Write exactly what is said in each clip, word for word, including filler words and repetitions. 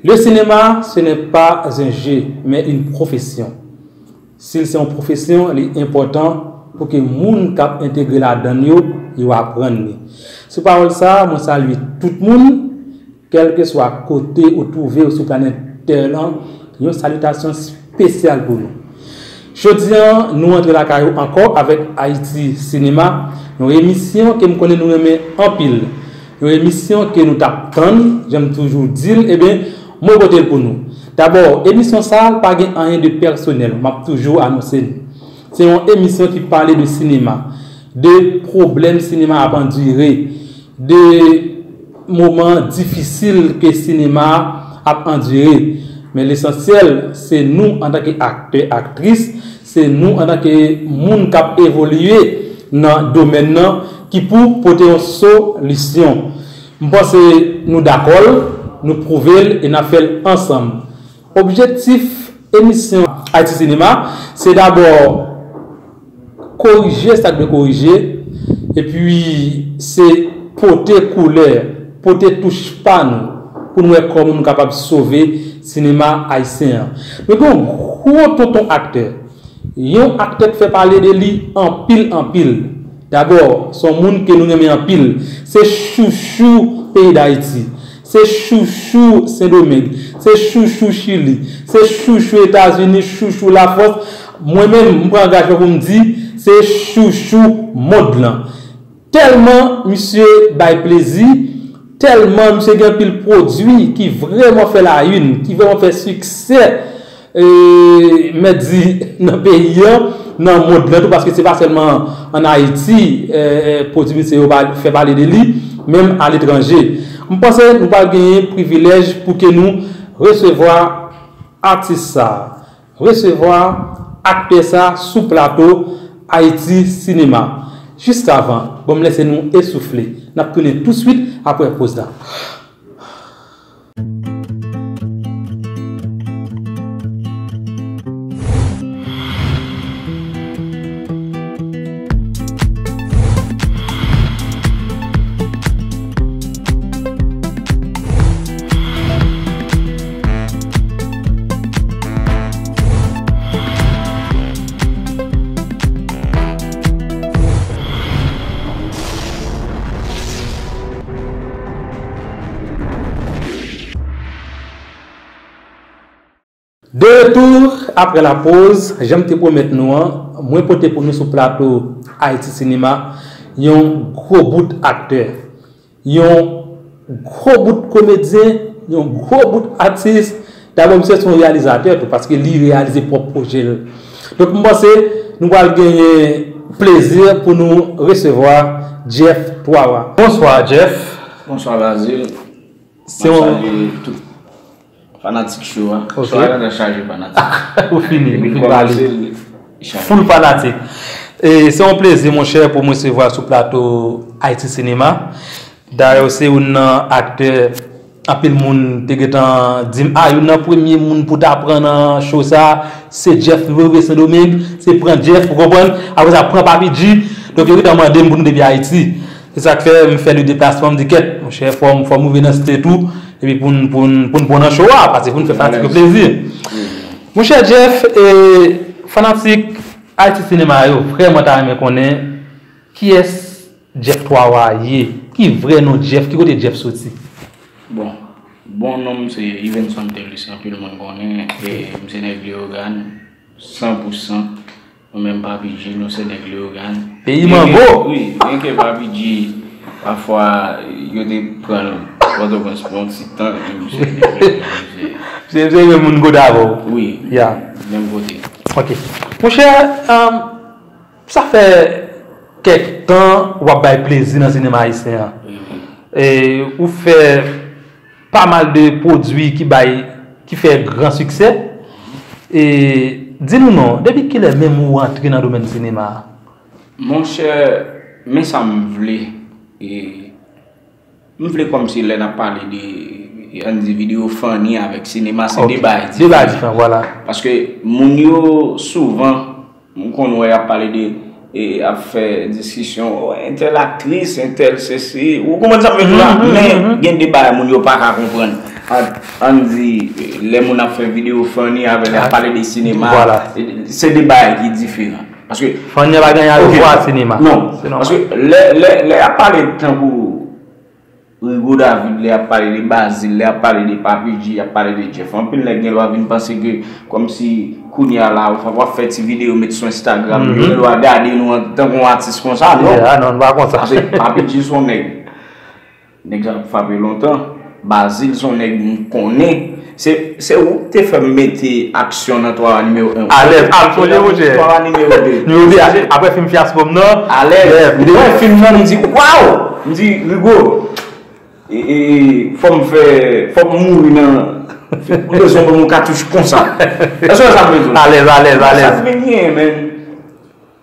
Le cinéma, ce n'est pas un jeu, mais une profession. Si l se yon pwofesyon, li enpòtan pou ke moun k ap entegre ladan l yo, yo aprann li. Sou pawòl sa a, mwen salye tout moun, kèlkeswa kote ou twouve w sou planèt tè lan, yon salitasyon espesyal pou nou. Jodi a, nou antre lakay ou ankò avèk Ayiti Sinema, yon emisyon ke m konnen nou renmen anpil. Yon emisyon ke nou t ap tann, jan m toujou di l, ebyen, mwen pote l pou nou. Dabò, emisyon sa a pa gen anyen de pèsonèl, m ap toujou anonse nou. Se yon emisyon ki pale de sinema, de pwoblèm sinema ap andire, de moman difisil ke sinema ap andire. Men lesansyèl, se nou antanke aktè, aktris, se nou antanke moun k ap evolye nan domèn nan ki pou pote yon solisyon. M panse nou dakò l, nou pwouve l e n ap fè l ansanm. Objektif emisyon Ayiti Sinema, se dabò korije sa k dwe korije, epi se pote koulè, pote touch pa nou, pou n wè kòman nou kapab sove sinema ayisyen an. Nou gen yon gwo tonton aktè, yon aktè k fè pale de li anpil, anpil. Dabò, se yon moun ke nou renmen anpil. Se chouchou peyi Dayiti. Se chouchou Sendomeng. Se chouchou Chili. Se chouchou Etazini, chouchou Lafrans. Mwen menm, m pran angajman pou m di, se chouchou mond lan. Tèlman misye bay plezi, tèlman misye gen anpil pwodui ki vrèman fè la une, ki vrèman fè siksè, e, mèt di, nan peyi an, nan mond lan tou, paske se pa sèlman ann Ayiti, e, e, pwodui misye yo pa, fè pale de li, menm aletranje. M panse nou pral genyen privilèj pou ke nou resevwa atis sa a, resevwa aktè sa a sou plato Ayiti Sinema. Jis avan, ban m lese nou esoufle. N ap tounen touswit apre poz la. De retour après la pause, jan m te pwomèt nou an, mwen pote pou nou sou plato Ayiti Sinema yon gwo bout aktè, yon gwo bout komedyen, yon gwo bout atis. Dabò, misye se yon reyalizatè tou, paske li reyalize pwòp pwojè l. Donk, m panse nou pral genyen plezi pou nou resevwa Jeff Twawa. Bonswa, Jeff. Bonswa, Bazil. Se yon... Mwen salye tout fanatik show a. Ok. Show a gentan chaje fanatik. Ou fini, ou fini pale. Full fanatik. E se yon plezi, monchè, pou m resevwa sou plato Ayiti Sinema. Dayè, ou se youn nan aktè anpil moun te gentan di m, a, youn nan premye moun pou ta pran nan show sa, se Jeff, nou rive Sendomeng, se pran Jeff, ou konprann? Apre sa, pran Papi G. Donk, yo gentan mande m pou nou depi Ayiti. Se sa k fè m fè le deplasman, m di, kèt, monchè, fò m, fò m rive nan state ou, epi pou n, pou n, pou n pran nan show a, paske pou n fè fanatik yo plezi. Monchè Jeff, e, fanatik Ayiti Sinema yo vrèman ta renmen konnen kiyès Jeff Twawa ye. Ki vrè non Jeff? Ki kote Jeff soti? Bon, bon non m se Yvenson Thelus, anpil moun konnen, e m se nèg Leyogàn, san pou san. Mwen menm Papi G, nou se nèg Leyogàn. Peyi mango! Wi, byenke Papi G, pafwa, yo te pran l Pòtoprens pou yon ti tan, men misye te vle, misye. Se, se menm moun kote avè w? Wi, ya, menm kote. Ok. Monchè, um, sa fè kèk tan w ap bay plezi nan sinema ayisyen an. Mhm. E ou fè pa mal de pwodui ki bay, ki fè gran siksè. E di nou non, depi kilè menm ou antre nan domèn sinema a? Monchè, men sa m vle. E m vle kòmsi lè n ap pale de, ann di, videyo funny avèk sinema, se de bagay diferan. Ok. De bagay diferan, vwala. Paske moun yo souvan, m konn wè y ap pale de, e, ap fè diskisyon, o, entèl aktris, entèl sesi. Ou konprann sa m vle di la? Mhm, mhm, mhm. Men gen de bagay moun yo pa ka konprann. Ann di, lè moun ap fè videyo funny avè l, y ap pale de sinema, se de bagay ki diferan. Paske funny an pa gen anyen a wè ak sinema. Non, paske lè lè lè y ap pale tankou Rigo David, lè y ap pale de Bazil, lè y ap pale de Papi G, y ap pale de Jeff, anpil nèg gen dwa vin panse ke kòmsi kounye a la w ap fè ti videyo met sou Instagram, yo gen dwa gade nou tankou yon atis konsa. Non, non, nou pa konsa. Paske Papi G se yon nèg Nèg sa ap frape lontan. Bazil se yon nèg m konnen. Se se ou ki te fè m mete aksyon nan twa nimewo en. Alèz, al sonje monchè. Twa nimewo de. Nimewo de, apre fim fyasko m nan. Alèz. Mwen fim nan m di waw. M di Rigo, e, e, fò m fè, fò m mouri nan, ou bezwen ban m yon katouch konsa. Èske w wè sa m vle di w? Alèz, alèz, alèz. Sa vin gen, men.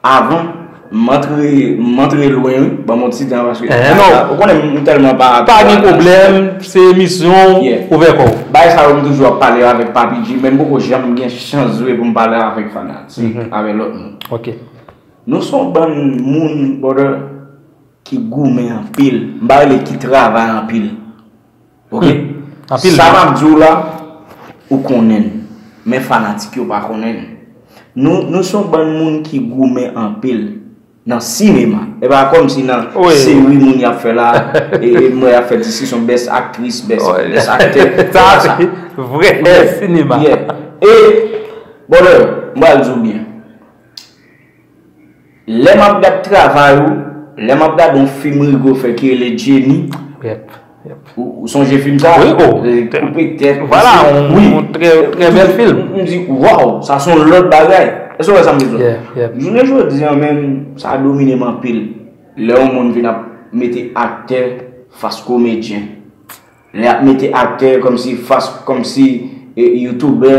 Avan, m antre, m antre lwen wi, ban m yon ti tan paske ou konnen m tèlman pa. Pa gen pwoblèm, se emisyon w, ouvè kò w. Bagay sa yo m toujou ap pale avèk Papi G, men m poko janm gen chans vre pou m pale avèk fanatik, avèk lòt moun. Nou se yon bann moun, brother, ki goumen anpil. M pa rele ki travay anpil. Ok? Sa m ap di w la, ou konnen l. Men fanatik yo pa konnen l. Nou, nou se yon bann moun ki goumen anpil nan sinema. E pa kòmsi nan seri moun y ap fè la, e, e mwen y ap fè diskisyon best aktris, best, best aktè. Sa se vrè sinema. E, brother, m pral di w byen. Lè m ap gad travay ou, lè m ap gad yon fim Rigo fè ki rele Jenny, ou, ou sonje fim sa? Wi, o. Koupe tèt, vwala, yon trè, trè bèl fim. M di, waw, sa se yon lòt bagay. Èske w wè sa m vle di w? Jounen jodi a menm, sa domine m anpil. Lè yon moun vin ap mete aktè fas komedyen. Lè y ap mete aktè kòmsi fas, kòmsi, e, youtubè,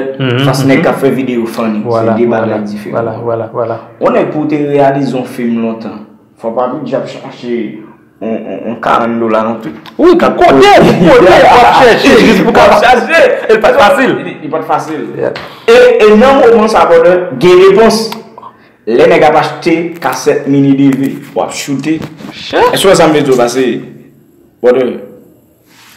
fas nèg k ap fè videyo funny. Se de bagay diferan. Yon nèg pou w te reyalize yon fim lontan, fò Papi G ap chache yon, yon, yon karant dola nan tout. Wi, tout kote, tout kote, w ap chèche jis pou w kapab chache. E li pa t fasil. Li, li pa t fasil. E, e nan moman sa, brother, gen depans. Lè nèg ap achte kasèt mini D V, w ap choute. Èske w wè sa m vle di w? Pase, brother,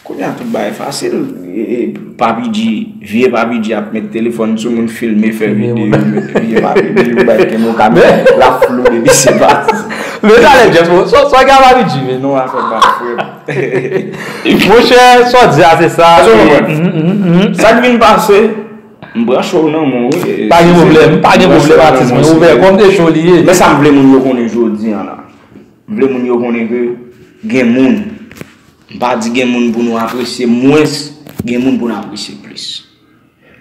kounye a tout bagay fasil. E, e, Papi G, vye Papi G ap met telefòn sou moun, filme, fè videyo, met vye Papi G, ou bay kenbe yon kamera, l ap flou depi se pa. Men talè, Jeff, sa, sa gen Papi G, men. Non, afè pa frè. Monchè, sa w di a, se sa. Sa k vin pase, m branche w nan men w, wi. Pa gen pwoblèm, pa gen pwoblèm, atis mwen. Ouvè kò m, se cho li ye. Men sa m vle moun yo konnen jodi a la. M vle moun yo konnen ke gen moun, m pa di gen moun pou nou apresye mwens, gen moun pou n apresye plis.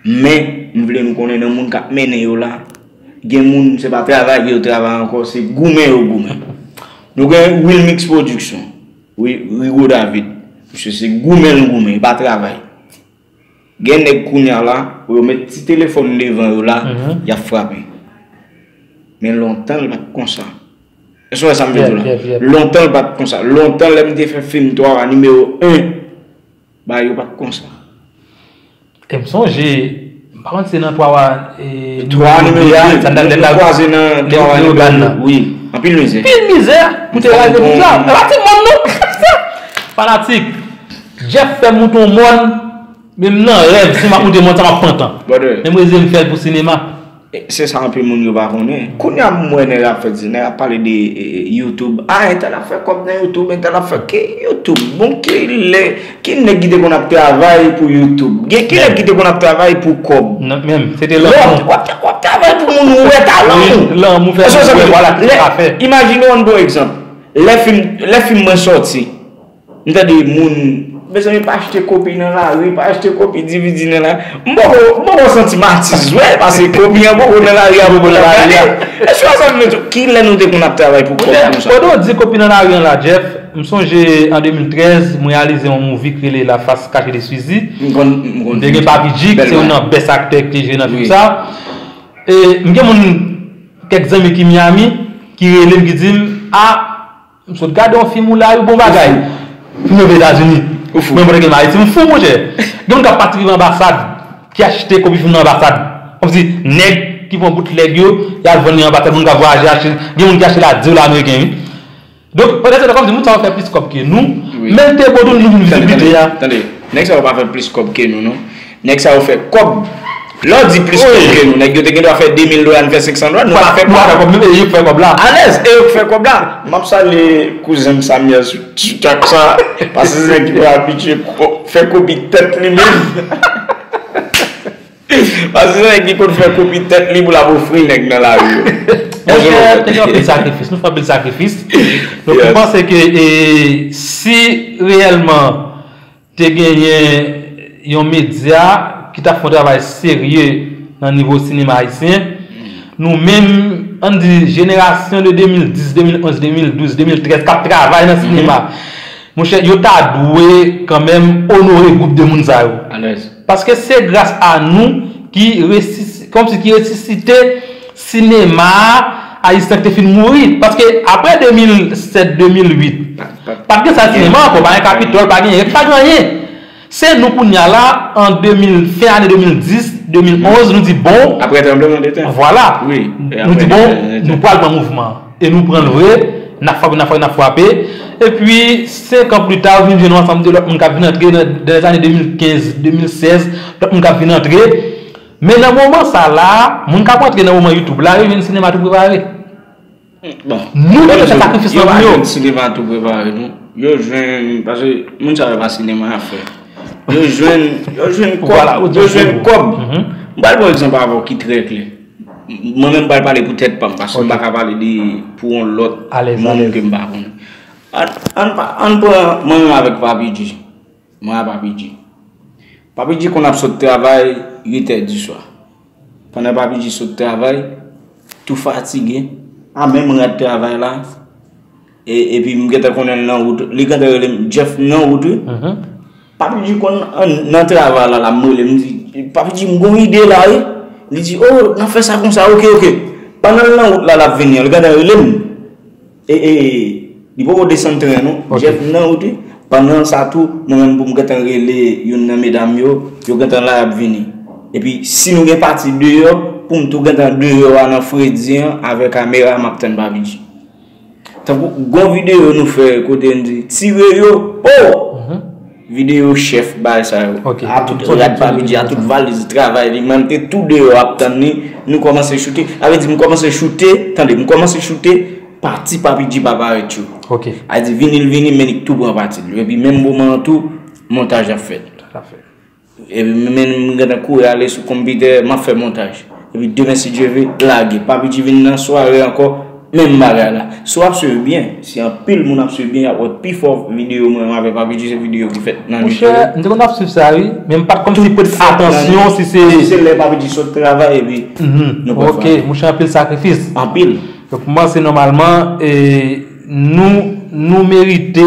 Men, m vle nou konnen nan moun k ap mennen yo la, gen moun, se pa travay yo travay ankò, se goumen yo goumen. Nou gen Wilmix Production, wi, Rigo David. Misye se goumen l goumen, e pa travay. Gen nèg kounye a la, pou yo met ti telefòn devan yo la, y ap frape. Men lontan, l pa t konsa. Èske w wè sa m vle di w la? Lontan, l pa t konsa. Lontan, lè m te fè fim twa nimewo en, bagay yo pa t konsa. E m sonje, m pa konn si se nan twa wa, e, twa nimewo de, nou kwaze nan twa wa nimewo de. Wi, anpil mizè. Anpil mizè, pou te rale pou sa. E pa ti mòn non. Fanatik, Jeff fè m moute yon mòn. Men m nan rèv, si m ap moute mòn sa, m ap pantan. Men m reze m fè l pou sinema. E, se sa anpil moun yo pa konnen. Kounye a m wè nèg ap fè di, nèg ap pale de, e, e, YouTube. A, entèl ap fè kòb nan YouTube, entèl ap fè ki YouTube? Bon, ki lè, ki nèg ki te konn ap travay pou YouTube? Gen ki nèg ki te konn ap travay pou kòb? Non, menm, se te lanmou. W ap, w ap, w ap travay pou moun ou wè talan ou. Lanmou fè moun wè, vwala, ki sa fè. Imajine w, ann pran egzanp. Lè fim, lè fim mwen sòti, M tande moun, mezanmi, pa achte kopi nan lari, pa achte kopi D V D nan lari. M poko, m poko santi m atis vre, paske kopi an poko nan lari a, poko nan lari a. Èske w wè sa m vle di w? Kilè nou te konn ap travay pou kòb konsa? Pandan w di kopi nan lari an la, Jeff, m sonje an de mil trèz, m reyalize yon movie k rele La Face Cachée de Squeezie. M konn, m konn. M te gen Papi G, ki se youn nan best aktè ki te jwe nan fim sa. E m gen moun, kèk zanmi ki Miami, ki rele m, ki di m, a, M sot gade yon fim ou la, wi, bon bagay. Fim yo fè Etazini. Mwen, mwen gen Ayiti, m fou, monchè. Gen moun k ap pati rive anbasad, ki achte kopi fim nan anbasad. Kòmsi nèg ki pran boutlèg yo, y al vann li anbasad, moun k ap vwayaje achte, gen moun ki achte l a de dola ameriken, wi. Donk, petèt se kòmsi moun sa yo fè plis kòb ke nou, men l te bon tou, nou vin vizite a. Tande, tande. Nèg sa yo pa fè plis kòb ke nou, non. Nèg sa yo fè kòb. Lè w di plis kòb ke nou, nèg yo te gen dwa fè de mil dola, nou fè senk san dola, nou pa fè kòb. Nou pa fè kòb, menm e yo k fè kòb la. Alèz, e yo k fè kòb la. M ap salye kouzen m Samuel sou, sou tchak sa, paske se nèg ki pa abitye ko-, fè kopi tèt li menm. Paske se nèg ki konn fè kopi tèt li pou l ap ofri nèg nan lari yo. Monchè, te gen anpil sakrifis. Nou fè anpil sakrifis. Donk, mwen panse ke, e, si reyèlman te genyen yon medya ki t ap fè yon travay serye nan nivo sinema ayisyen, nou menm, ann di, jenerasyon de de mil dis, de mil onz, de mil douz, de mil trèz, k ap travay nan sinema, monchè, yo ta dwe kanmenm onore gwoup de moun sa yo. Paske se gras a nou ki resisi-, kòmsi ki resisite sinema ayisyen ki te fin mouri. Paske apre de mil sèt, de mil uit, pa t gen sal sinema ankò, pa gen Kapitòl, pa gen, pa gen anyen. Se nou kounye a la, an de mil, fen ane de mil dis, de mil onz, nou di bon. Apre tranblemanntè. Vwala. Nou di bon, nou pral pran mouvman an. E nou pran l vre, n ap frape, n ap frape, n ap frape. Epi, senk an pli ta, ou vin jwenn yon ansanm de lòt moun k ap vin antre nan, nan lèzane de mil kenz, de mil sèz, lòt moun k ap vin antre. Men nan moman sa la, moun k ap antre nan moman YouTube la, yo jwenn sinema tou prepare. Bon, nou ki te fè sakrifis nan men yo. Yo pa jwenn sinema tou prepare, non. Yo jwenn, paske moun sa yo pa sinema y ap fè. Yo jwenn, yo jwenn kòb, yo jwenn kòb. M pral pran egzanp avè w ki trè klè. Mwen menm m pral pale pou tèt pa m, paske m pa ka pale de, pou yon lòt moun ke m pa konnen. Ann, ann pa, ann pran mwen menm avèk Papi G. Mwen a Papi G. Papi G konn ap sot travay uit è di swa. Pandan Papi G sot travay, tou fatige, a menm rad travay la, e, epi m gentan konnen l nan wout, li gentan rele m, "Jeff, m nan wout wi." Papi G konn an, nan travay la, la m rele, m di, "Papi G, m gon ide la wi." Li di, "Oh, n ap fè sa konsa, oke, oke." Pandan l nan wout la, l ap vini an, li gentan rele m. E, e, li poko desann tren non. Jeff nan wout wi. Pandan sa tou, mwen menm pou m gentan rele youn nan medam yo, yo gentan la y ap vini. Epi si nou gen pati deyò, pou m tou gentan deyò a nan fredi an, avè kamera, m ap tann Papi G. Tankou gon videyo nou fè kote n di, "Tire yo, oh!" Videyo chèf bagay sa yo. A tout rad Papi G, a tout valiz travay li, mwen m te tou deyò ap tann li, nou kòmanse choute. Sa vle di m kòmanse choute, tande, m kòmanse choute, pati Papi G pa parèt yo. Sa vle di vini l vini, men li tou pran pati l. Epi menm moman an tou, montaj ap fèt. Epi men m gentan kouri ale sou konpitè, m ap fè montaj. Epi demen si Dye vle, lage. Papi G vin nan sware ankò, menm bagay la. Si w ap swiv byen, si anpil moun ap swiv byen, y ap wè pifò videyo mwen avè Papi G se videyo ki fèt nan nuit yo. Monchè, m te konn ap swiv sa wi, men m pa t kòmsi pran atansyon si se. Se lè Papi G sot travay epi nou pran fwa. Ok, monchè, anpil sakrifis. Anpil. Donk, m panse nòmalman, e, nou, nou merite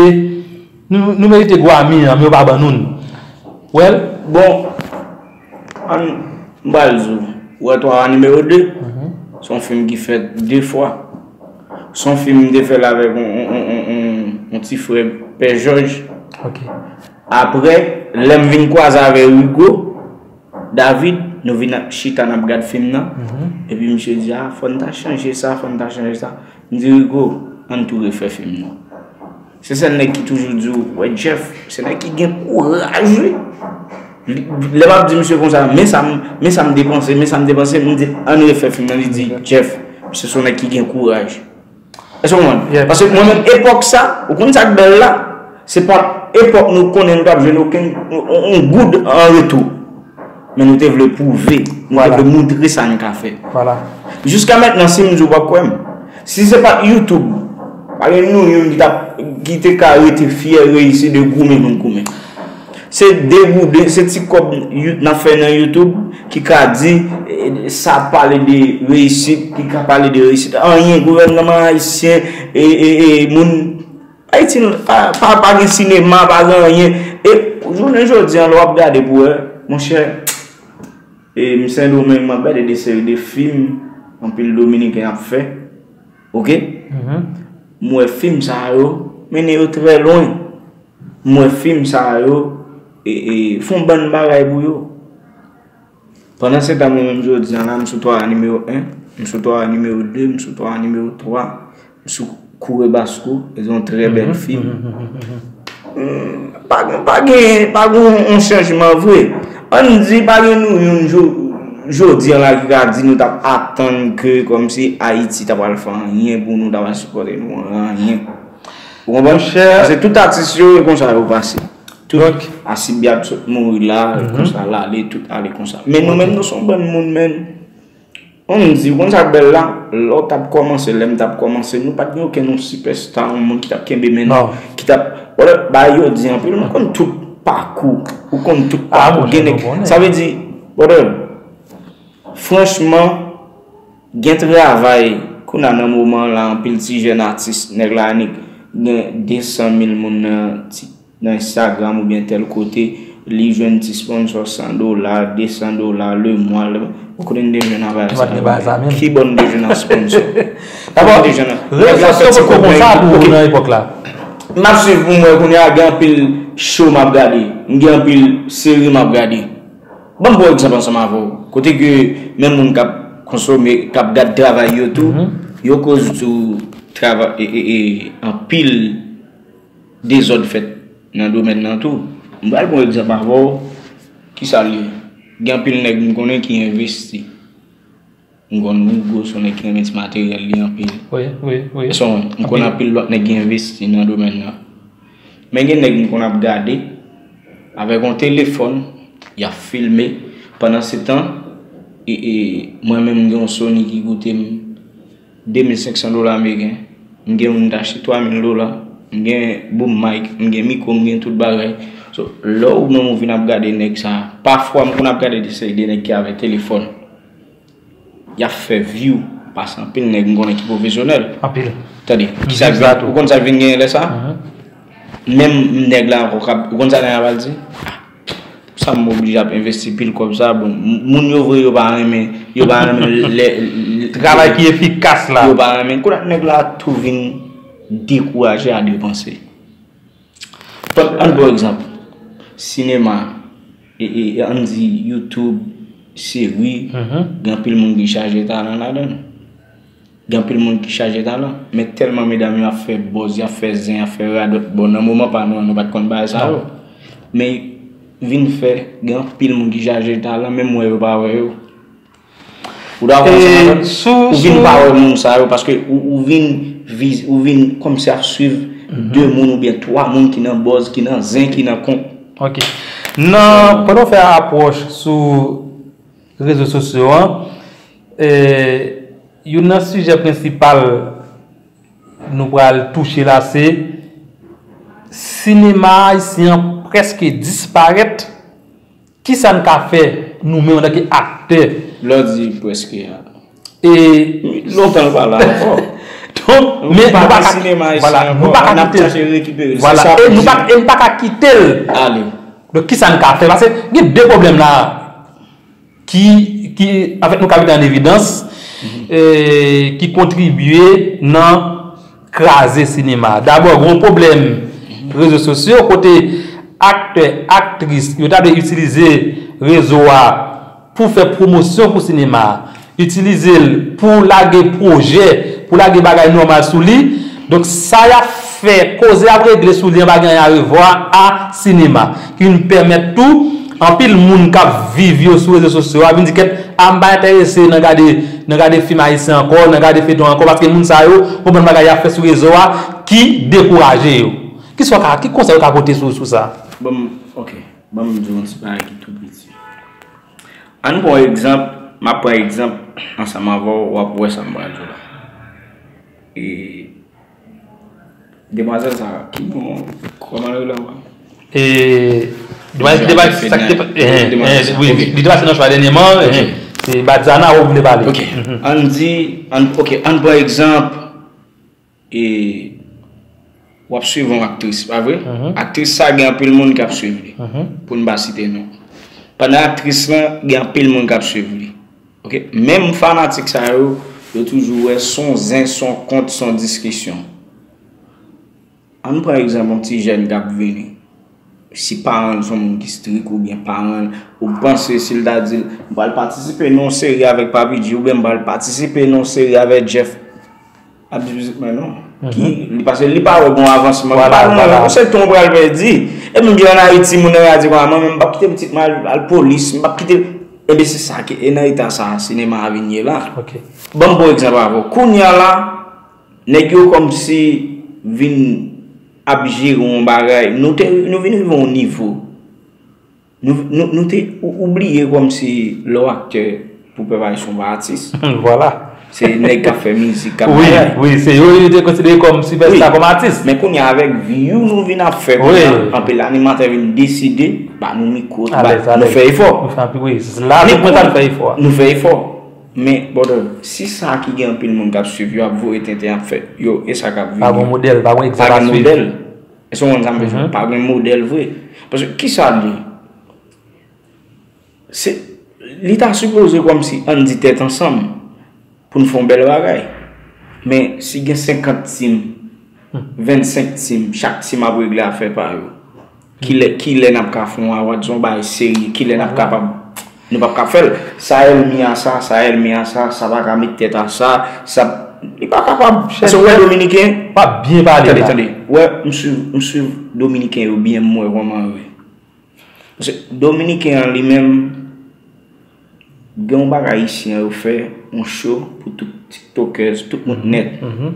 Nou, nou merite Grammy an, men yo pa ban nou l. Well. Bon, ann, m pral di w, ou wè Twa Wa nimewo de, se yon fim ki fèt de fwa. Se yon fim m te fè l avèk yon, yon, yon, yon, yon, yon ti frè Pè Jòj. Ok. Apre, lè m vin kwaze avè Rigo, David, nou vin ap chita, n ap gad fim nan. Epi misye di, "Ah, fò n ta chanje sa, fò n ta chanje sa." M di, "Rigo, ann tou refè fim nan." Se sèl nèg ki toujou di w, "Wè, Jeff, se nèg ki gen kouraj, wi." Li, lè m ap di misye konsa, "Men sa m, men sa m depanse, men sa m depanse," m di, "Ann refè fim nan." Li di, "Jeff, misye se yon nèg ki gen kouraj." Èske w konprann? Paske mwen menm, epòk sa, ou konn sa k bèl la? Se pa epòk nou konnen nou t ap jwenn okenn, on, on, on goud an retou. Men nou te vle pwouve, nou te vle montre sa n ka fè. Jiska mentnan, si m di w p ap kwè m. Si se pa t YouTube, pa gen nou youn ki t ap, ki te ka rete fyè reyisi de goumen nou goumen. Se de gou-, de, se ti kòb n ap fè nan YouTube ki ka di, eh, sa pale de reyisit, ki ka pale de reyisit. Anyen, gouvènman ayisyen, e, e, e, moun Ayiti, pa, pa, pa gen sinema, pa gen anyen. E jounen jodi an, lè w ap gade pou wè, monchè, e m Sendomeng, m ap gade de seri de fim anpil Dominiken ap fè. Ok? M wè fim sa yo mennen yo trè lwen. M wè fim sa yo, e, e, fè yon bann bagay pou yo. Pandansetan, mwen menm jodi an la, m sou Twa Wa nimewo en, m sou Twa Wa nimewo de, m sou Twa Wa nimewo twa, m sou Koure Baskou, se yon trè bèl fim. Pa gen, pa gen, pa gen yon chanjman vre. Ann di, pa gen nou youn jo- jodi an la ki ka di nou t ap atann ke kòmsi Ayiti ta pral fè anyen pou nou, ta pral sipòte nou anyen. Ou konprann? Paske tout atis yo, e konsa yo pase. Tout Asibi ap sot mouri la, konsa l ale, tout ale konsa. Men nou menm, nou se yon bann moun, menm. Ann di, ou konn sa k bèl la? Lè w t ap kòmanse, lè m t ap kòmanse, nou pa t gen okenn yon sipèsta, yon moun ki t ap kenbe men nou, ki t ap, wala, bagay yo di anpil, ou konn tout pakou, ou konn tout pakou, gen nèg, sa vle di, brother, franchman, gen travay, kounye a nan moman la, anpil ti jèn atis, nèg la annik gen de san mil moun nan ti nan Instagram oubyen tèl kote, li jwenn ti sponsò san dola, de san dola lemwa. Ou konnen n te jwenn nan bagay sa yo. Ki bò n te jwenn nan sponsò? Dabò, rezo sosyo potko konsa pou ou nan epòk la. M ap swiv pou m wè kounye a, gen anpil show m ap gade, m gen anpil seri m ap gade. Ban m pran egzanp ansanm avè w. Kote ke menm moun k ap konsome, k ap gad travay yo tou, yo koz sou travay, e, e, e, anpil dezòd fèt nan domèn nan tou. M pral pran egzanp avè w. Kisa l ye? Gen anpil nèg m konnen ki envesti. M konn Hugo, se yon nèg ki renmen ti materyèl li anpil. Wi, wi, wi. Èske w konprann? M konn anpil lòt nèg ki envesti nan domèn nan. Men gen nèg m konn ap gade avèk yon telefòn, y ap filme. Pandan se tan, e, e, mwen menm, m gen yon Sony ki koute m de mil senk san dola ameriken. M gen youn m t achte twa mil dola. M gen boom mic, m gen mikwo, m gen tout bagay. So, lè w menm ou vin ap gade nèg sa, pafwa m konn ap gade de seri de nèg ki avèk telefòn. Y ap fè view, paske anpil nèg m konnen ki pwofesyonèl. Anpil. Tande, kisa k vin, ou konn sa k vin genyen lè sa? Menm nèg la ankò k ap, ou konn sa nèg la pral di? Sa m oblije ap envesti pil kòb sa, bon, m- moun yo vre yo pa renmen, yo pa renmen lè travay ki efikas la. Yo pa renmen. Kounye a nèg la tou vin dekouraje a depanse. Ann pran egzanp, sinema, e, e, ann di YouTube, seri, gen anpil moun ki chaje talan ladan l. Gen anpil moun ki chaje talan, men tèlman medam yo ap fè buzz, y ap fè zen, y ap fè radòt, bon, nan moman pa nou an, nou pa t konn bagay sa yo. Men vin fè, gen anpil moun ki chaje talan, menm wè yo pa wè yo. Ou dakò ansanm avè m? Ou vin pa wè moun sa yo, paske ou, ou vin viz, ou vin kòmsi ap swiv de moun oubyen twa moun ki nan buzz, ki nan zen, ki nan kont. Ok. Nan, pandan w fè apwòch sou rezo sosyo an, e, youn nan sijè prensipal nou pral touche la, se sinema ayisyen an prèske disparèt. Kisa n ka fè, nou menm, antanke aktè? Lè w di prèske a. E lontan l pa la ankò. Donk, men nou pa ka, vwala, nou pa ka kite l. Vwala, e nou pa, e nou pa ka kite l. Ale. Donk, kisa n ka fè? Paske gen de pwoblèm la. ki, ki, anfèt, nou ka mete an evidans, e, ki kontribye nan kraze sinema. Dabò, gen yon pwoblèm rezo sosyo kote aktè, aktris, yo ta dwe itilize rezo a pou fè pwomosyon pou sinema a, itilize l pou lage pwojè, pou lage bagay nòmal sou li. Donk, sa y ap fè, koze y ap regle sou li an pa gen anyen a revwa a sinema, ki vin pèmèt tou anpil moun k ap viv yo sou rezo sosyo a vin di kèt, a, m pa enterese nan gade, nan gade fim ayisyen ankò, nan gade feyton ankò, paske moun sa yo, gon bann bagay y ap fè sou rezo a ki dekouraje yo. Kisa w ka, ki konsèy w ka pote sou, sou sa? Ban m, ok, ban m di w yon ti bagay ki tou piti. Ann pran egzanp, m ap pran egzanp ansanm avè w, w ap wè sa m pral di w la. E, demwazèl sa, ki non, kòman yo rele ankò? E, demwazèl ki te pase, sa ki te pa- eh, eh, wi, li te pase nan chwa dènyèman, eh, se Badzana ou vle pale. Ok. Ann di, ann, ok, ann pran egzanp, e, w ap swiv yon aktris, pa vre? Aktris sa gen anpil moun k ap swiv li, pou n pa site non. Pandan aktris lan, gen anpil moun k ap swiv li. Ok? Menm fanatik sa yo, yo toujou wè s on zen, s on kont, s on diskisyon. Ann pran egzanp yon ti jèn k ap vini. Si paran l s on moun ki strik oubyen paran l, ou panse si l ta di l, "M pral patisipe nan yon seri avèk Papi G" oubyen "M pral patisipe nan yon seri avèk Jeff", ap di pitit mwen non. Ki, li, paske li pa wè gon avansman. Vwala, vwala. Ou se ton pral pèdi. E menm gen ann Ayiti, moun nan di, "Mwen menm, m p ap kite pitit mwen al, al polis, m p ap kite." Ebyen, se sa ki, e nan eta sa a, sinema a vin ye la. Ok. Ban m pran egzanp avè w. Kounye a la, nèg yo kòmsi vin ap jere yon bagay. Nou te, nou vin rive yon nivo. Nou, nou, nou te ou- oubliye kòmsi lè w aktè pou pèp ayisyen w pa atis. Vwala. Se nèg k ap fè mizik, k ap Wi, bagay. Wi, se yo yo te konsidere kòm sipèsta, Wi. Kòm atis. Men kounye a avèk view nou vin ap fè kounye a, Wi. Anpil animatè vin deside ba nou mikwo, ba, Alèz, nou alèz. Fè efò. Nou fè anpil, wi. Se la Men tout mwen ta kou- fè efò a. Nou fè efò. Men, brother, si sa ki gen anpil moun k ap swiv yo ap voye tenten ap fè, yo, e sa k ap vini. Pa gen modèl, pa gen egzanp Pa gen a swiv. Modèl. Èske w konprann sa m vle di? Mhm. Pa gen modèl vre. Paske kisa l ye? Se, li ta sipoze kòmsi ann di tèt ansanm pou n fè yon bèl bagay. Men si gen senkant tim, Hmm. vennsenk tim, chak tim ap regle afè pa yo. Kilè, kilè n ap ka fè yon award, se yon bagay serye, kilè n ap Vwala. Kapab, nou p ap ka fè l. Sa ènmi a sa, sa ènmi a sa, sa pa ka met tèt a sa, sa, li pa kapab. Paske w wè dominiken, W ap byen pale tande, la. Tande, w wè, m swiv, m swiv dominiken yo byen, m wè kòman yo ye. Paske dominiken an li menm, gen yon bagay isi an yo fè, yon show pou tout tiktokers, tout moun nèt. Mhm.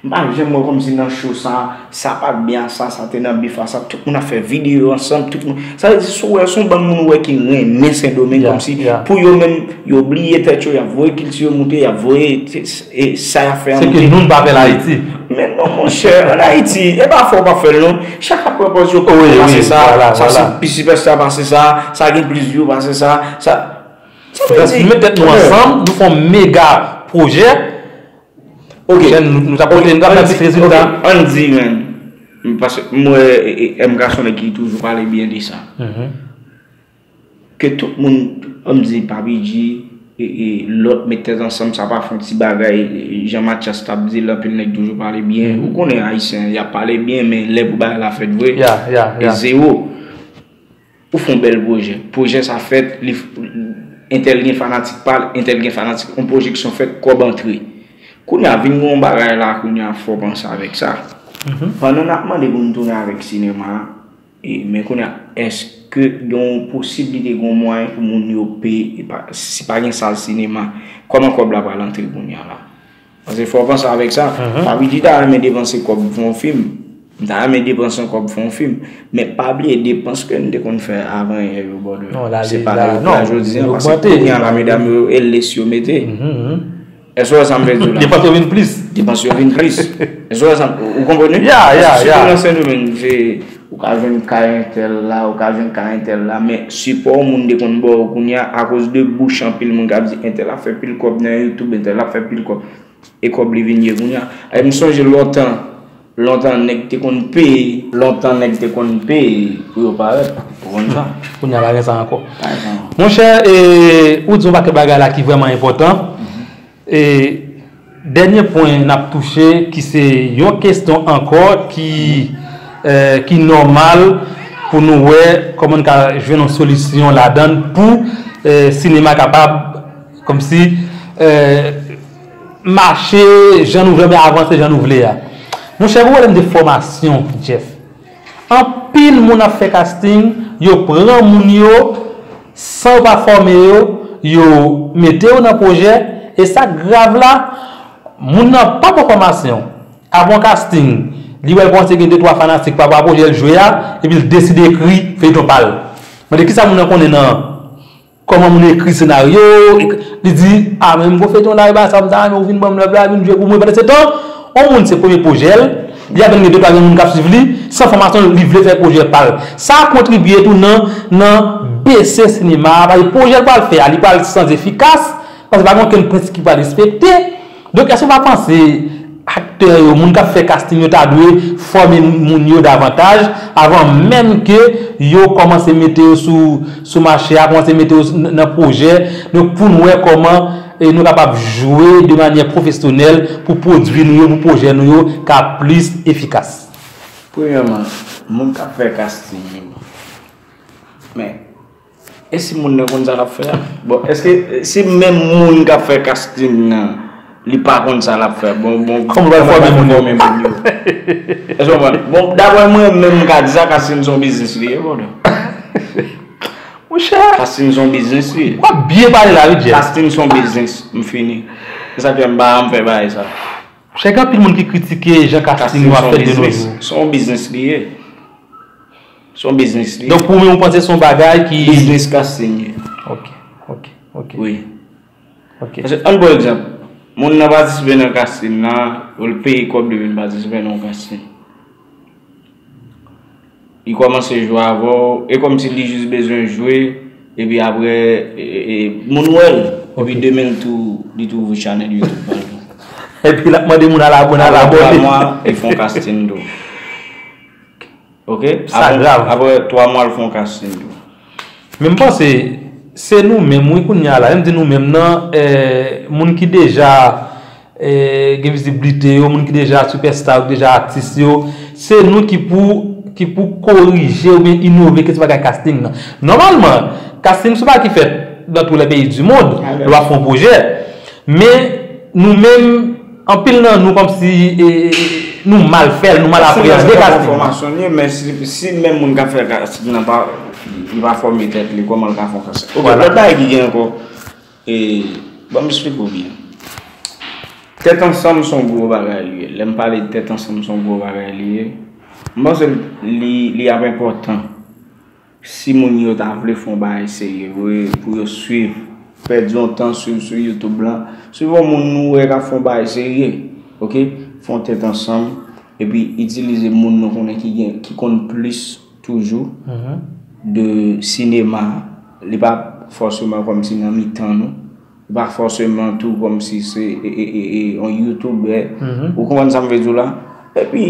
M pa janm wè kòmsi nan show sa, sa pa t byen a sa, sa te nan bif a sa, tout moun ap fè videyo ansanm, tout moun. Sa vle di, si w wè, se yon bann moun ou wè ki renmen Sendomeng, Yeah, kòmsi yeah. Pou yo menm, yo bliye tèt yo, y ap voye kilti yo moute, y ap voye, e, sa y ap fè an Se ke moute. Nou, n pa fè l Ayiti. Men non, monchè, ann Ayiti, e pa fè w pa fè l non. Chak apre pòz yo Wi, wi, pase sa, vwala, sa vwala. Se pi sipèsta pase sa, sa gen plis view pase sa, sa, sa vle Bref, di, nou met tèt nou ansanm, nou fè yon mega pwojè. Ok. Jèn, nou, nou t ap Ok, pote, nou t ap ann fè di, ti rezilta. Ok, ann di, man. Paske m wè, e, e, M K se yon nèg ki toujou pale byen de sa. Mhm. Ke tout moun, ann di, Papi G, e, e, lòt met tèt ansanm, sa pa fè yon ti bagay, e, jan Mathias t ap di l, anpil nèg toujou pale byen. Mhm. Ou konnen Ayisyen, y ap pale byen, men lè pou bagay la fèt vre, Yeah, yeah, e yeah. Zewo. Ou fè yon bèl pwojè. Pwojè sa fèt, li, entèl gen fanatik pa l, entèl gen fanatik, yon pwojeksyon fèt, kòb antre. Kounye a, vin gen yon bagay la, kounye a, fò w panse avèk sa. Mhm. Pandan n ap mande pou n tounen avèk sinema a, e, men kounye a, èske gen yon posiblite, gen yon mwayen pou moun yo peye, e pa, si pa gen sal sinema, kòman kòb la pral antre kounye a la? Paske fò w panse avèk sa, Mhm. Papi G ta renmen depanse kòb pou fè yon fim. M ta renmen depanse yon kòb pou fè yon fim. Men pa bliye depans ke n te konn fè avan yè yo, brother. Non, la, Se li, pa la, yo non, pran jodi li an, paske ogmante. Kounye a la, medam yo, e lès yo mete. Mhm, mhm. Èske w wè sa m vle di w la? Depans yo vin plis. Depans yo vin plis. Èske w wè sa m, ou konprann? Yeah, yeah, Paske yeah. Sitou nan Sendomeng, se, ou ka jwenn kay entèl la, ou ka jwenn kay entèl la, men sipò moun te konn ba w kounye a, akoz de bouch anpil moun k ap di, entèl ap fè pil kòb nan YouTube, entèl ap fè pil kòb. E kòb li vin ye kounye a. E m sonje lontan, lontan nèg te konn peye, lontan nèg te konn peye pou yo parèt. Ou konn sa? Kounye a pa gen sa ankò. Pa gen sa ankò. Monchè, e, ou di yon pakèt bagay la ki vrèman enpòtan. Mhm. E, dènye pwen n ap touche, ki se yon kesyon ankò ki, e, ki nòmal pou nou wè kòman n ka jwenn yon solisyon ladan l pou, e, sinema kapab, kòmsi, e, mache jan nou vle, oubyen avanse jan nou vle a. Monchè, pou pwoblèm de fòmasyon, Jeff, anpil moun ap fè casting, yo pran moun yo, san yo pa fòme yo, yo mete yo nan pwojè, e sa k grav la, moun nan pa pran fòmasyon. Avan yon casting, li wè l kòmanse gen de twa fanatik pa rapò a pwojè l jwe a, epi l deside ekri feyton pa l. Mande kisa moun nan konnen nan kòman moun ekri senaryo, ek-, li di, "A, men m gon feyton la, e ba sa, m ta renmen ou vin ban m love la, vin jwe pou mwen." Pandan se tan, yon moun se premye pwojè l, li apèn gen de twa grenn moun k ap swiv li, san fòmasyon, li vle fè pwojè pa l. Sa kontribye tou nan, nan bese sinema a, paske pwojè l pral fè a, li pral sans efikas, paske pa gen okenn prensip ki pral respekte. Donk, èske w pa panse aktè yo, moun k ap fè casting yo ta dwe fòme moun yo davantaj avan menm ke yo kòmanse mete yo sou, sou mache a, kòmanse mete yo s-, nan, nan pwojè? Donk, pou n wè kòman, e, nou kapab jwe de manyè pwofesyonèl pou pwodui nou yo, pou pwojè nou yo ka plis efikas. Premyèman, moun k ap fè casting yo, men, e si moun nan konn sa l ap fè a? Bon, èske, si menm moun k ap fè casting nan, Li pa konn sa l ap fè. Bon, bon, kòman l pral fòme moun yo? Èske w konprann? Bon, daprè mwen menm, m ka di sa, casting se yon biznis li ye, brother. Monchè, casting se yon biznis li ye. W ap byen pale la, wi, Jeff. Casting se yon biznis, m fini. Se sa k fè m pa janm fè bagay sa. Monchè, gen anpil moun ki kritike jan casting yo ap fèt de nos jours. Se yon biznis li ye. Se yon biznis li ye. Donk, pou ou menm, ou panse se yon bagay ki... Biznis casting ye. Ok, ok, ok. Wi. Ok. Paske, ann pran egzanp, moun nan patisipe nan casting la, ou l peye kòb li vin patisipe nan yon casting. Li kòmanse jwe avè w, e kòmsi li jis bezwen jwe, epi apre, e, e, e, moun wè l, epi demen l tou, li tou ouvri chanèl YouTube pa l tou. Epi l ap mande moun al abòne, al abòne. Apre twa mwa, li fè yon casting tou. Ok? Sa grav. Apre twa mwa, l fè yon casting tou. Men m panse, se nou menm, wi, kounye a la, lè m di nou menm nan, eh, moun ki deja, eh, gen viziblite yo, moun ki deja sipèsta yo, ki deja atis yo, se nou ki pou, ki pou korije oubyen inove kesyon bagay casting nan. Nòmalman, casting se yon bagay ki fèt dans tous les pays du monde, lè w ap fè yon pwojè. Men, nou menm, anpil nan nou kòmsi, eh, nou mal fè l, nou mal apreyande casting nan. Fòmasyon li ye, men si, si menm moun k ap fè casting nan pa, li pa fòme tèt li, kòman l ka fè yon casting? Ok, lòt bagay ki gen ankò, e, ban m esplike w byen. Tèt ansanm se yon gwo bagay li ye. Lè m pale de tèt ansanm se yon gwo bagay li ye, m panse li, li ap enpòtan. Si moun yo ta vle fè yon bagay serye vre, pou yo swiv, pèdi yon tan swiv sou YouTube lan, swiv yon moun nou wè k ap fè yon bagay serye, ok? Fè yon tèt ansanm, epi itilize moun nou konnen ki gen, ki konn plis toujou de sinema. Li pa fòseman kòmsi nan mitan nou. Li pa fòseman tou kòmsi se, e, e, e, e, yon youtubè. Ou konprann sa m vle di w la? Epi,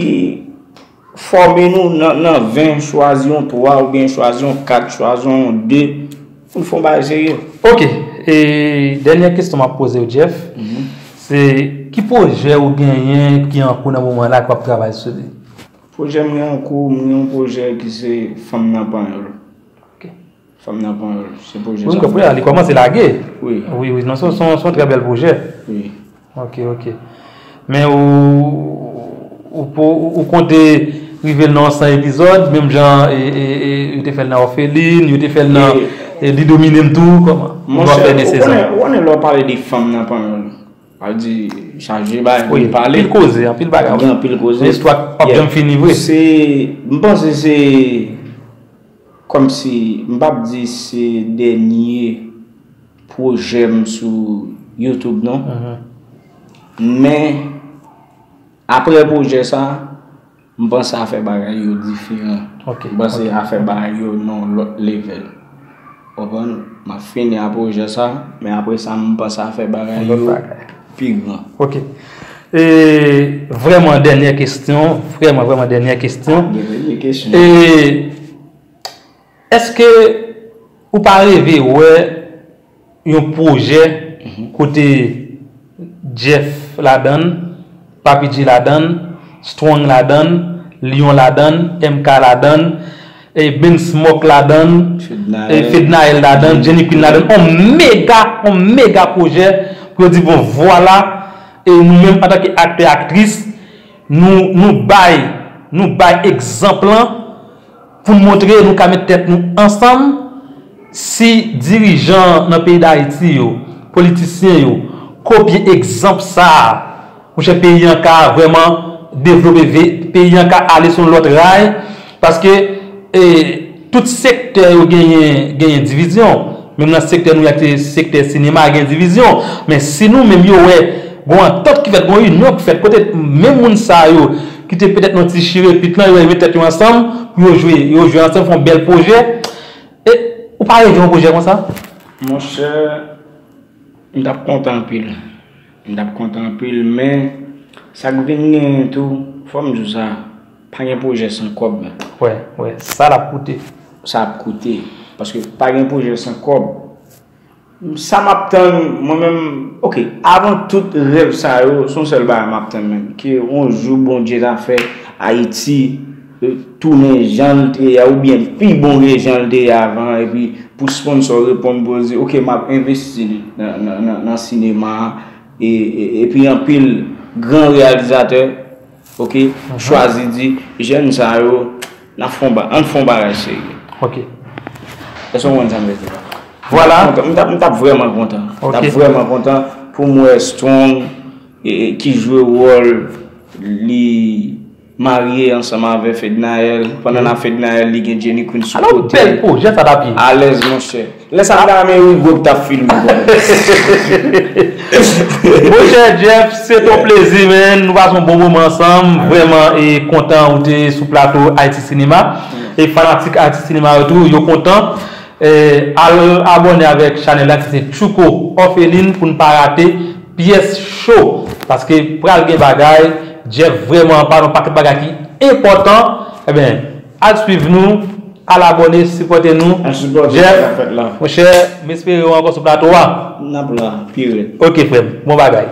fòme nou nan, nan ven, chwazi yon twa oubyen chwazi yon kat, chwazi yon de, pou n fè yon bagay serye. Ok, e dènyè kesyon m ap poze w, Jeff, se ki pwojè ou genyen ki an kou nan moman la, k w ap travay sou li? Pwojè m gen an kou, m gen yon pwojè ki se Fanm nan Panyòl. Ok. Fanm nan Panyòl, se pwojè sa. Wi, m konprann, li kòmanse lage. Wi. Wi, wi, non, se, se, se yon trè bèl pwojè. Wi. Ok, ok. Men ou, ou, ou, ou konte rive nan yon san epizòd, menm jan, e, e, e, yo te fè l nan Òfelin, yo te fè l nan, e, Li Domine M tou, kòman? Ou ap fè de sezon. Ou konnen, ou konnen lè w pale de Fanm nan Panyòl, sa vle di, chaje bagay pou n pale. Anpil koze, anpil bagay. Gen anpil koze. Men istwa p ap janm fini vre. Se, m panse se kòmsi, m p ap di se dènye pwojè m sou YouTube non. Men, apre pwojè sa, m panse afè bagay yo diferan. M panse afè bagay yo nan yon lòt level. Ou konprann? M ap fini a pwojè sa, men apre sa, m panse afè bagay yo pi gran. Ok. E vrèman dènyè kesyon, vrèman, vrèman dènyè kesyon. Dènye kesyon. E èske ou pa reve wè yon pwojè kote Jeff ladann, Papi G ladann, Strong ladann, Lion ladann, M K ladann, e Ben Smoke ladann, e Fednaelle ladann, Jenny Queen ladann, on mega, on mega pwojè pou yo di bon vwala, e nou menm antanke aktè, aktris, nou, nou bay, nou bay egzanp lan pou n montre nou ka met tèt nou ansanm. Si dirijan nan peyi Dayiti yo, politisyen yo, kopye egzanp sa a, monchè, peyi an ka vrèman devlope, ve-, peyi an ka ale sou yon lòt ray, paske, e, tout sektè yo genyen, genyen divizyon. Menm nan sektè nou, y a te sektè sinema, gen divizyon. Men si nou menm yo wè, gon antant ki fèt, gon inyon ki fèt, kote menm moun sa yo, ki te petèt nan ti chire pit lan, yo met tèt yo ansanm, pou yo jwe, yo jwe ansanm, fè yon bèl pwojè. E, ou pa reve yon pwojè konsa? Monchè, m t ap kontan anpil. M t ap kontan anpil, men sa k vin genyen tou, fò m di w sa, pa gen pwojè san kòb. Wè, wè, sa l ap koute. Sa ap koute. Paske pa gen pwojè san kòb. Sa m ap tann, mwen menm, ok, avan tout rèv sa yo, se yon sèl bagay m ap tann menm, ke yon jou Bondye ta fè Ayiti, e, tounen jan l te ye a, oubyen pi bon ke jan l te ye avan, epi pou sponsò reponn pou yo di, ok, m ap envesti nan, nan, nan, nan sinema a, e, e, epi anpil gran reyalizatè, oke, chwazi di, jèn sa yo, n ap fè yon ba- ann fè yon bagay serye. Ok. Èske w konprann sa m vle di la? Vwala. M t ap- m t ap vrèman kontan. M t ap Ok. vrèman kontan pou m wè Strong e, e, ki jwe wòl li marye ansanm avè Fednaelle. Pandan nan Fednaelle, li gen Jenny Queen sou Alò, kote. Bèl pwojè sa t ap ye. Alèz, monchè. Lè sa ta men Rigo k t ap filme. Monchè Jeff, se ton plezi, man. Nou pase yon bon moman ansanm. Vrèman, e kontan ou te sou plato Haïti Cinéma. E fanatik Haïti Cinéma yo tou, yo kontan. E, al abòne avèk chanèl la ki se Tchouko Orpheline pou n pa rate pyès cho. Paske pral gen bagay, Jeff vrèman pa yon pakèt bagay ki enpòtan. Ebyen, al swiv nou, al abòne, sipòte nou. Al sipòte Jeff, sa k ap fèt la. Monchè, m espere w ankò sou plato a. N ap la, pi rèd. Ok, frè m. Bon bagay.